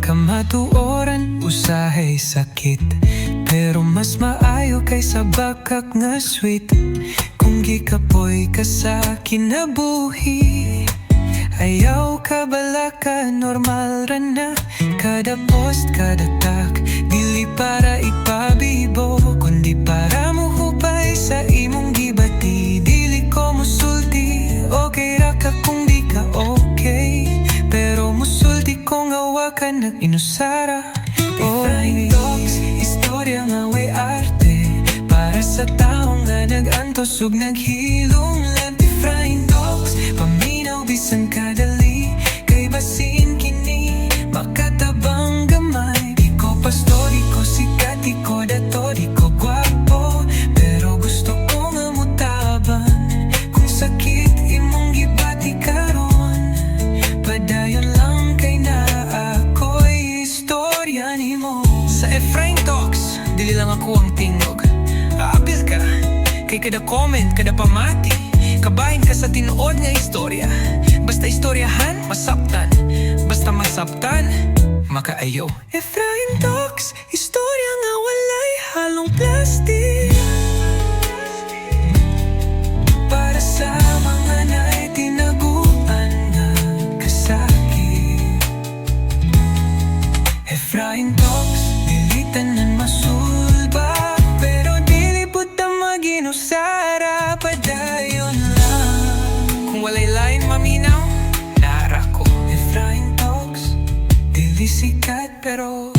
Kamatuoran usahay sakit, pero mas maayo kaysa bakak nga sweet. Kung gikapoy ka sa kinabuhi, ayaw ka balaka, normal ra na. Kada post, kada tag, dili para ipabibo, kundi para muhupay sa imong gibati. Dili ko musulti, okay ra ka kung di ka okay, pero musulti ko nga wa ka nag-inusara. Efrain Talks, istorya nga way arte, para sa taong nga nag-antos ug naghilom lang. Efrain Talks, paminaw bisan kadali, kay basin kini makatabang gamay. Di ko pastor, di ko sikat, di ko dato, di ko gwapo, pero gusto ko nga mutabang. Kung sakit imong gibati karon, padayon lang kay naa ko'y istorya nimo. Sa Efrain Talks, dili lang ako ang tingog. Aabil ka, kay kada comment, kada pamati, kabahin ka sa tinuod nga istorya. Basta istoryahan, masabtan. Basta masabtan, makaayo. Efrain Talks, istorya nga walay halong plastic, para sa mga naay tinaguan nga kasakit. Efrain Talks, dili tanan masulba, pero dili pud ta mag-inusara. Padayon lang. Kung walay lain maminaw, naa ra ko. Efrain Talks, dili sikat pero